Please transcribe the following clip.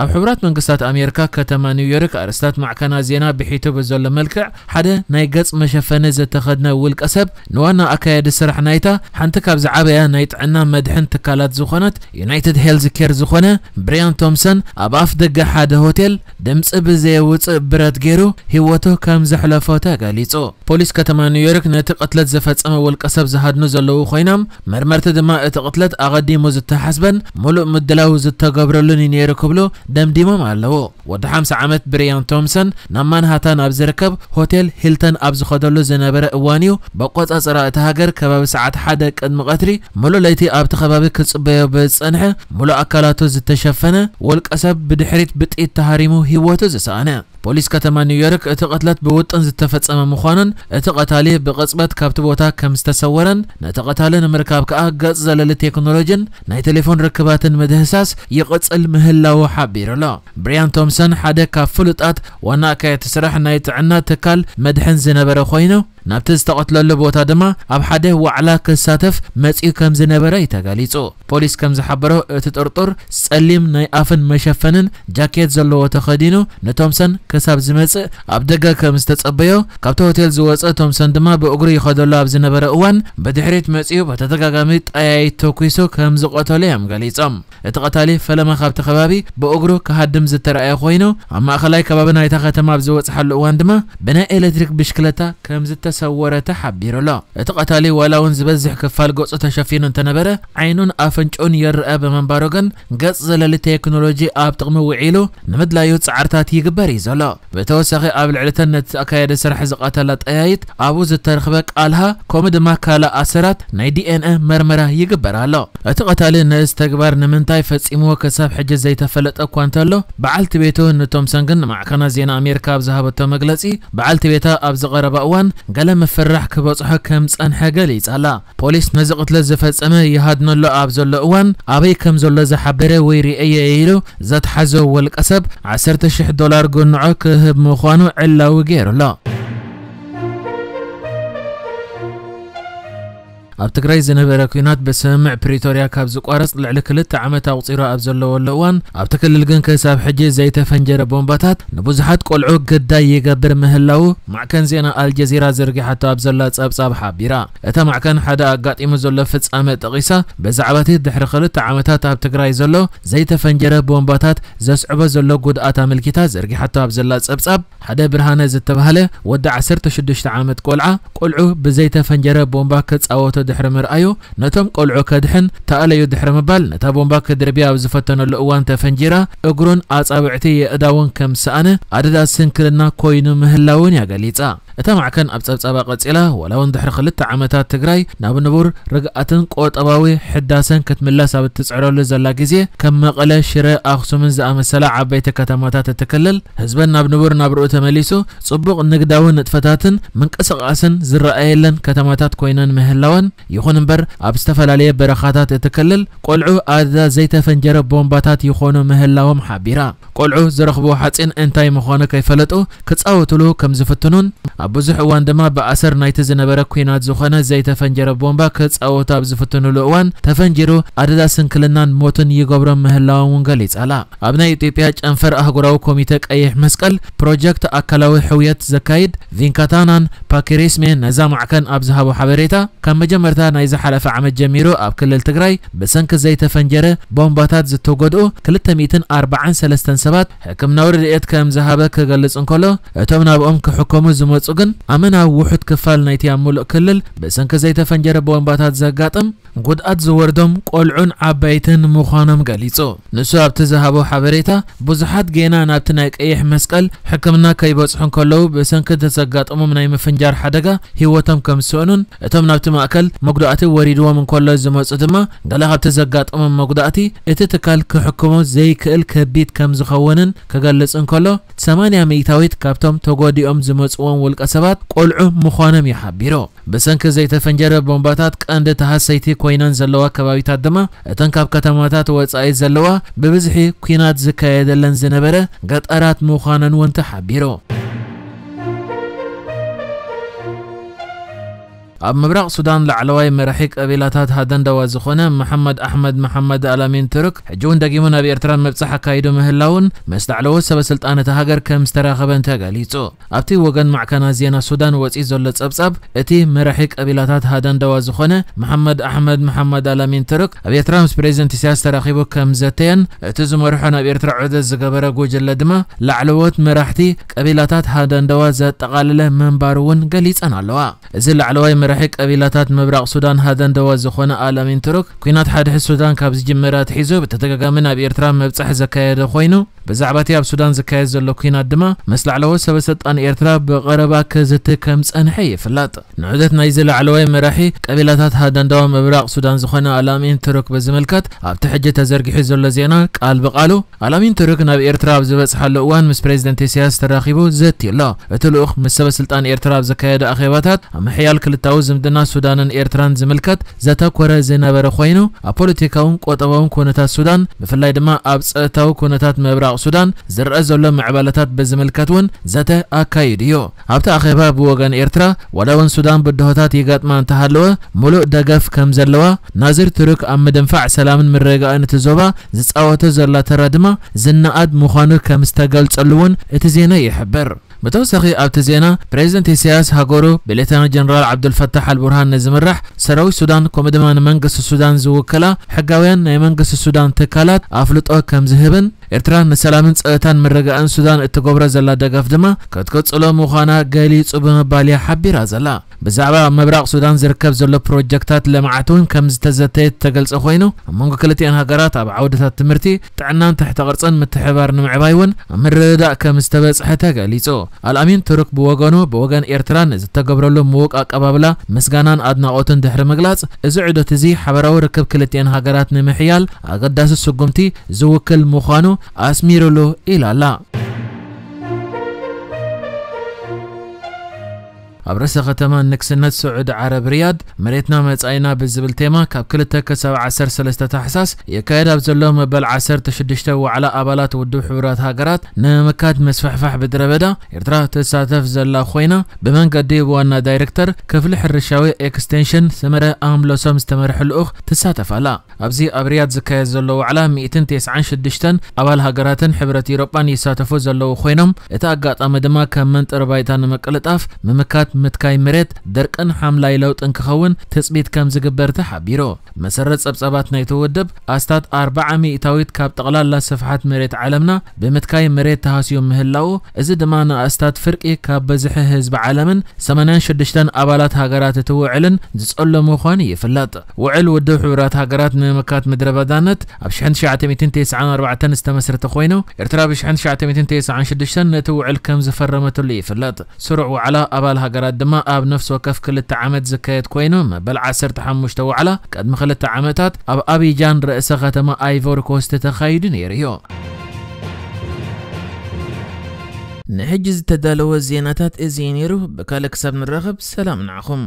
ኣብ ሕቡራት መንግስታት ኣሜሪካ ከተማ ኒውዮርክ ኣርእስታት ማዕከናት ዜና ብሒቱ ብዘሎ መልክዕ፣ ሓደ ናይ ገጽ መሸፈኒ ዝተኸድነ ውልቀ ሰብ ንዋና ኣካያዲ ስራሕ ናይታ ሓንቲ ካብ ዝዓበያ ናይ ጥዕና መድሕን ትካላት ዝኾነት ዩናይትድ ሄልዝ ኬር ዝኾነ ብሪያን ቶምሰን ኣብ ኣፍ ደገ ሓደ ሆቴል ድምጺ ብዘየውጽእ ብረት ገይሩ ህይወቱ ከም ዘሕለፎ ተገሊጹ። ፖሊስ ከተማ ኒውዮርክ ነቲ ቅትለት ዝፈጸመ ውልቀ ሰብ ዝሃድኑ ዘለዉ ኮይኖም፣ መርመርቲ ድማ እቲ ቅትለት ኣቐዲሙ ዝተሓስበን ምሉእ ምድላው ዝተገብረሉን እዩ ነይሩ ክብሉ ደምዲሞም ኣለዉ። ወዲ ሓምሳ ዓመት ብሪያን ቶምሰን ናብ ማንሃታን ኣብ ዝርከብ ሆቴል ሂልተን ኣብ ዝኸደሉ ዝነበረ እዋን እዩ ብኣቆጻጽራ እታ ሃገር ከባቢ ሰዓት ሓደ ቅድሚ ቀትሪ ምሉእ ለይቲ ኣብቲ ከባቢ ክጽበዮ ብዝጸንሐ ምሉእ ኣካላቱ ዝተሸፈነ ውልቀ ሰብ ብድሕሪት ብጥይት ተሃሪሙ ህይወቱ ዝሰኣነ። ፖሊስ ከተማ ኒውዮርክ እቲ ቅትለት ብውጥን ዝተፈጸመ ምዃኑን እቲ ቀታሊ ብቕጽበት ካብቲ ቦታ ከም ዝተሰወረን ነቲ ቀታሊ ንምርካብ ከኣ ገጽ ዘለሊ ቴክኖሎጂን ናይ ቴሌፎን ርክባትን ምድህሳስ ይቕጽል ምህላዉ ሓቢሩ ኣሎ። ብሪያን ቶምሰን ሓደ ካብ ፍሉጣት ዋና ኣካየድቲ ስራሕ ናይ ጥዕና ትካል መድሕን ዝነበረ ኮይኑ፣ ናብቲ ዝተቐትለሉ ቦታ ድማ ኣብ ሓደ ዋዕላ ክሳተፍ መጺኡ ከም ዝነበረ እዩ ተገሊጹ። ፖሊስ ከም ዝሓበሮ፣ እቲ ጥርጡር ጸሊም ናይ ኣፍን መሸፈንን ጃኬት ዘለዎ ተኸዲኑ ንቶምሰን ክሳብ ዝመጽእ ኣብ ደገ ከም ዝተጸበዮ፣ ካብቲ ሆቴል ዝወጸ ቶምሰን ድማ ብእግሩ ይኸደሉ ኣብ ዝነበረ እዋን ብድሕሪት መጺኡ ብተደጋጋሚ ጠያይት ተኲሱ ከም ዝቐተሎ እዮም ገሊጾም። እቲ ቀታሊ ፈለማ ካብቲ ከባቢ ብእግሩ ክሃድም ዝተረኣየ ኮይኑ፣ ኣብ ማእኸላይ ከባቢ ናይታ ከተማ ኣብ ዝበጽሓሉ እዋን ድማ ብናይ ኤሌክትሪክ ብሽክለታ ከም ዝተሰወረ ተሓቢሩ ኣሎ። እቲ ቀታሊ ዋላ እውን ዝበዝሕ ክፋል ገጹ ተሸፊኑ እንተነበረ፣ ዓይኑን ኣፍንጭኡን ይረኣ ብምንባሩ ግን ገጽ ዘለሊ ቴክኖሎጂ ኣብ ጥቕሚ ውዒሉ ንምድላዩ ጻዕርታት ይግበር እዩ ዘሎ። ብተወሳኺ ኣብ ልዕሊ እተን ነቲ ኣካያዲ ስራሕ ዝቐተላ ጠያይት ኣብኡ ዝተረኽበ ቃልሃ ከምኡ ድማ ካልእ ኣሰራት ናይ ዲ ኤን ኤ መርመራ ይግበር ኣሎ። እቲ ቀታሊ ነዚ ተግባር ንምንታይ ፈጺምዎ ክሳብ ሕጂ ዘይተፈለጠ እኳ እንተሎ፣ በዓልቲ ቤቱ ንቶምሰን ግን ንማዕከናት ዜና ኣሜሪካ ኣብ ዝሃበቶ መግለጺ፣ በዓልቲ ቤታ ኣብዚ ቀረባ እዋን ገለ ምፍርራሕ ክበጽሖ ከም ዝጸንሐ ገሊጻ ኣላ። ፖሊስ ነዚ ቅትለት ዝፈጸመ ይሃድነሉ ኣብ ዘሎ እዋን ኣበይ ከም ዘሎ ዝሓበረ ወይ ርእየ ኢሉ ዘትሓዞ ውልቀ ሰብ ዓሰርተ ሽሕ ዶላር ግንዖ ክህብ ምዃኑ ዕላዊ ገይሩ ኣሎ። ኣብ ትግራይ ዝነበረ ኲናት ብስምምዕ ፕሪቶርያ ካብ ዝቋረጽ ልዕሊ ክልተ ዓመት ኣቑጺሩ ኣብ ዘለወሉ እዋን፣ ኣብቲ ክልል ግን ክሳብ ሕጂ ዘይተፈንጀረ ቦምባታት ንብዙሓት ቆልዑ ግዳይ ይገብር ምህላዉ ማዕከን ዜና ኣልጀዚራ ዘርጊሓቶ ኣብ ዘላ ጸብጻብ ሓቢራ። እታ ማዕከን ሓደ ኣጋጢሙ ዘሎ ፍጻመ ጠቒሳ፣ ብዛዕባ እቲ ድሕሪ ክልተ ዓመታት ኣብ ትግራይ ዘሎ ዘይተፈንጀረ ቦምባታት ዘስዕቦ ዘሎ ጉድኣት ኣመልኪታ ዘርጊሓቶ ኣብ ዘላ ጸብጻብ፣ ሓደ ብርሃነ ዝተባህለ ወዲ ዓሰርተ ሽዱሽተ ዓመት ቆልዓ፣ ቆልዑ ብዘይተፈንጀረ ቦምባ ክጻወቱ ድሕሪ ምርኣዩ፣ ነቶም ቆልዑ ከድሕን ተኣለዩ ድሕሪ ምባል፣ ነታ ቦምባ ክድርብያ ኣብ ዝፈተነሉ እዋን ተፈንጂራ፣ እግሩን ኣጻብዕቲ የእዳውን ከም ዝሰኣነ ኣደዳ ስንክልና ኮይኑ ምህላውን እያ ገሊጻ። እታ ማዕከን ኣብ ጸብጻባ ቀጺላ፣ ዋላ እውን ድሕሪ ክልተ ዓመታት ትግራይ ናብ ንቡር ርግኣትን ቁጠባዊ ሕዳሰን ክትምለስ ኣብ እትጽዕረሉ ዘላ ግዜ፣ ከም መቐለ፣ ሽረ፣ ኣኽሱምን ዝኣመሰላ ዓበይቲ ከተማታት እቲ ክልል፣ ህዝበን ናብ ንቡር ናብርኡ ተመሊሱ፣ ጽቡቕ ንግዳዊ ንጥፈታትን ምንቅስቓስን ዝረኣየለን ከተማታት ኮይነን ምህላወን፣ ይኹን እምበር ኣብ ዝተፈላለየ በረኻታት እቲ ክልል ቆልዑ ኣደዳ ዘይተፈንጀረ ቦምባታት ይኾኑ ምህላዎም ሓቢራ። ቆልዑ ዝረኽብዎ ሓፂን እንታይ ምዃኑ ከይፈለጡ ክጻወቱሉ ከም ዝፍትኑን፣ ኣብ ብዙሕ እዋን ድማ ብኣሰር ናይቲ ዝነበረ ኲናት ዝኾነ ዘይተፈንጀረ ቦምባ ክጻወቱ ኣብ ዝፍትኑሉ እዋን ተፈንጂሩ ኣደዳ ስንክልናን ሞትን ይገብሮም ምህላዎም እውን ገሊጻ ኣላ። ኣብ ናይ ኢትዮጵያ ጨንፈር ኣህጉራዊ ኮሚተ ቀይሕ መስቀል ፕሮጀክት ኣካላዊ ሕውየት ዘካይድ ቪንካታናን ፓኪሪስሜ ነዛ ማዕከን ኣብ ዝሃቦ ሓበሬታ፣ ካብ መጀመርታ ናይ ዝሓለፈ ዓመት ጀሚሩ ኣብ ክልል ትግራይ ብሰንኪ ዘይተፈንጀረ ቦምባታት ዝተጎድኡ ክልተ ሚእትን ኣርባዓን ሰለስተን ሰባት ሕክምናዊ ረድኤት ከም ዝሃበ ክገልጽ እንከሎ፣ እቶም ናብኦም ክሕከሙ ዝመጹ ግን ኣመና ውሑድ ክፋል ናይቲ ኣብ ምሉእ ክልል ብሰንኪ ዘይተፈንጀረ ቦምባታት ዘጋጥም ጉድኣት ዝወርዶም ቆልዑን ዓበይትን ምዃኖም ገሊጹ። ንሱ ኣብቲ ዝሃቦ ሓበሬታ፣ ብዙሓት ጌና ናብቲ ናይ ቀይሕ መስቀል ሕክምና ከይበጽሑ እንከለዉ ብሰንኪ ዘጋጠሞም ናይ ምፍንጃር ሓደጋ ህይወቶም ከም ዝስእኑን፣ እቶም ናብቲ ማእከል መጉዳእቲ ወሪድዎም እንከሎ ዝመጹ ድማ ገለ ካብቲ ዘጋጠሞም መጉዳእቲ እቲ ትካል ክሕክሞ ዘይክእል ከቢድ ከም ዝኸውንን ክገልጽ እንከሎ፣ ሰማንያ ሚእታዊት ካብቶም ተጎዲኦም ዝመጽዎም ውልቀ ሰባት ቆልዑ ምዃኖም እዩ ሓቢሩ። ብሰንኪ ዘይተፈንጀረ ቦምባታት ቀንዲ ተሃሰይቲ ኮይነን ዘለዋ ከባቢታት ድማ እተን ካብ ከተማታት ወጻኢ ዘለዋ ብብዝሒ ኲናት ዝካየደለን ዝነበረ ገጠራት ምዃነን እውን ተሓቢሩ። ኣብ ምብራቕ ሱዳን ላዕለዋይ መራሒ ቀቢላታት ሃደንደዋ ዝኾነ መሓመድ ኣሕመድ መሓመድ ኣላሚን ቱርክ ሕጂ እውን ደጊሙ ናብ ኤርትራ ምብጻሕ ኣካይዱ ምህላውን ምስ ላዕለዎት ሰበ ስልጣን እታ ሃገር ከም ዝተራኸበን ተገሊጹ። ኣብቲ ወገን ማዕከናት ዜና ሱዳን ወጺኡ ዘሎ ጸብጻብ፣ እቲ መራሒ ቀቢላታት ሃደንደዋ ዝኾነ መሓመድ ኣሕመድ መሓመድ ኣላሚን ቱርክ ኣብ ኤርትራ ምስ ፕሬዚደንት ኢሳያስ ተራኺቡ ከም ዘተየን እቲ ዝመርሖ ናብ ኤርትራ ዑደት ዝገበረ ጉጅለ ድማ ላዕለዎት መራሕቲ ቀቢላታት ሃደንደዋ ዘጠቓለለ ምንባሩ እውን ገሊጸን ኣለዋ። እዚ ላዕለዋይ መራሒ ቀቢላታት ምብራቕ ሱዳን ሃደንደዋ ዝኾነ ኣላሚን ቱርክ፣ ኲናት ሓድሕድ ሱዳን ካብ ዝጅመር ኣትሒዙ ብተደጋጋሚ ናብ ኤርትራ ምብጻሕ ዘካየደ ኮይኑ፣ ብዛዕባ እቲ ኣብ ሱዳን ዝካየድ ዘሎ ኲናት ድማ ምስ ላዕለዎት ሰበ ስልጣን ኤርትራ ብቐረባ ክዝቲ ከም ጸንሐ ይፍለጥ። ንዑደት ናይዚ ላዕለዋይ መራሒ ቀቢላታት ሃደንደዋ ምብራቕ ሱዳን ዝኾነ ኣላሚን ቱርክ ብዝምልከት ኣብቲ ሕጂ ተዘርጊሑ ዘሎ ዜና ቃል ብቓሉ ኣላሚን ቱርክ ናብ ኤርትራ ኣብ ዝበጽሓሉ እዋን ምስ ፕሬዚደንት ኢሳያስ ተራኺቡ ዘትዩ ኣሎ። እቲ ልኡኽ ምስ ሰበ ስልጣን ኤርትራ ኣብ ዘካየደ ኣኼባታት ኣብ ምሕያል ክልታዊ ዝምድና ሱዳንን ኤርትራን ዝምልከት ዘተኮረ ዝነበረ ኮይኑ፣ ኣብ ፖለቲካውን ቁጠባውን ኩነታት ሱዳን፣ ብፍላይ ድማ ኣብ ጸጥታዊ ኩነታት ምብራቕ ሱዳን ዝረአ ዘሎ ምዕባለታት ብዝምልከት እውን ዘተ ኣካይዱ እዩ። ኣብቲ ኣኼባ ብወገን ኤርትራ፣ ዋላ እውን ሱዳን ብድሆታት ይገጥማ እንተሃለወ፣ ሙሉእ ደገፍ ከም ዘለዋ፣ ናዝር ቱርክ ኣብ ምድንፋዕ ሰላምን ምርግጋእን እቲ ዞባ ዝጻወቶ ዘላ ተራ ድማ ዝነኣድ ምዃኑ ከም ዝተገልጸሉ እውን እቲ ዜና ይሕብር። ብተወሳኺ ኣብቲ ዜና፣ ፕሬዚደንት ኢሳያስ ሃገሩ ብሌተና ጀነራል ዓብዱልፈታሕ ኣልቡርሃን ንዝምራሕ ሰራዊት ሱዳን፣ ከምኡ ድማ ንመንግስቲ ሱዳን ዝውክላ ሕጋውያን ናይ መንግስቲ ሱዳን ትካላት ኣፍልጦ ከም ዝህብን፣ ኤርትራ ንሰላምን ጸጥታን ምርግጋእን ሱዳን እትገብሮ ዘላ ደገፍ ድማ ክትቅጽሎ ምዃና ገሊጹ ብምባል እያ ሓቢራ ዘላ። ብዛዕባ ኣብ ምብራቕ ሱዳን ዝርከብ ዘሎ ፕሮጀክታት ልምዓት እውን ከም ዝተዘተየ እተገልጸ ኮይኑ፣ ኣብ መንጎ ክልቲኣን ሃገራት ኣብ ዓውድታት ትምህርቲ፣ ጥዕናን ትሕተ ቅርጽን ምትሕብባር ንምዕባይ እውን ኣብ ምርድዳእ ከም ዝተበጽሐ ተገሊጹ። ኣልኣሚን ቱርክ ብወገኑ፣ ብወገን ኤርትራ ንዝተገብረሉ ምዉቕ ኣቀባብላ ምስጋናን ኣድናቖትን ድሕሪ ምግላጽ፣ እዚ ዑደት እዚ ሓበራዊ ርክብ ክልቲኣን ሃገራት ንምሕያል ኣገዳሲ ስጉምቲ ዝውክል ምዃኑ ኣስሚሩሉ ኢላ ኣላ። ኣብ ርእሰ ከተማ ንግስነት ስዑዲ ዓረብ ሪያድ፣ መሬትና መጻኢና ብዝብል ቴማ ካብ ክልተ ክሳብ ዓሰርተ ሰለስተ ታሕሳስ ይካየድ ኣብ ዘሎ መበል ዓሰርተ ሽዱሽተ ዋዕላ ኣባላት ውድብ ሕቡራት ሃገራት ንምምካት ምስፍሕፋሕ ምድረ በዳ ኤርትራ ትሳተፍ ዘላ ኮይና፣ ብመንገዲ ዋና ዳይሬክተር ክፍሊ ሕርሻዊ ኤክስቴንሽን ሰመረ ኣምሎሶም ዝተመርሐ ልኡኽ ትሳተፍ ኣላ። ኣብዚ ኣብ ሪያድ ዝካየድ ዘሎ ዋዕላ ሚእትን ተስዓን ሽዱሽተን ኣባል ሃገራትን ሕብረት ኤውሮጳን ይሳተፉ ዘለዉ ኮይኖም፣ እቲ ኣጋጣሚ ድማ ከም መንጠሪ ባይታ ንምቅልጣፍ፣ ምምካት ምትካይ መሬት፣ ደርቅን ሓምላይ ለውጥን ክኸውን ትጽቢት ከም ዝግበር ተሓቢሩ። መሰረት ጸብጻባት ናይቲ ውድብ፣ ኣስታት ኣርብዓ ሚእታዊት ካብ ጠቕላላ ስፍሓት መሬት ዓለምና ብምትካይ መሬት ተሃስዩ ምህላዉ፣ እዚ ድማ ንኣስታት ፍርቂ ካብ ብዝሒ ህዝቢ ዓለምን ሰማንያን ሽዱሽተን ኣባላት ሃገራት እቲ ውዕልን ዝጸሎ ምዃኑ ይፍለጥ። ውዕል ውድብ ሕቡራት ሃገራት ንምምካት ምድረ በዳነት ኣብ ሽሕን ትሽዓተ ሚእትን ተስዓን ኣርባዕተን ዝተመስረተ ኮይኑ፣ ኤርትራ ብ ሽሕን ትሽዓተ ሚእትን ተስዓን ሽዱሽተን ነቲ ውዕል ከም ዝፈረመትሉ ይፍለጥ። ስሩዕ ዋዕላ ኣባል ሃገራት ድማ ኣብ ነፍሲ ወከፍ ክልተ ዓመት ዝካየድ ኮይኑ፣ መበል ዓሰርተ ሓሙሽተ ዋዕላ ቅድሚ ክልተ ዓመታት ኣብ ኣቢጃን ርእሰ ከተማ ኣይቮሪ ኮስት ተኻይዱ ነይሩ እዩ። ንሕጂ ዝተዳለወ ዜናታት እዚ እዩ ነይሩ። ብካልእ ክሳብ ንራኸብ ሰላም ንዓኹም።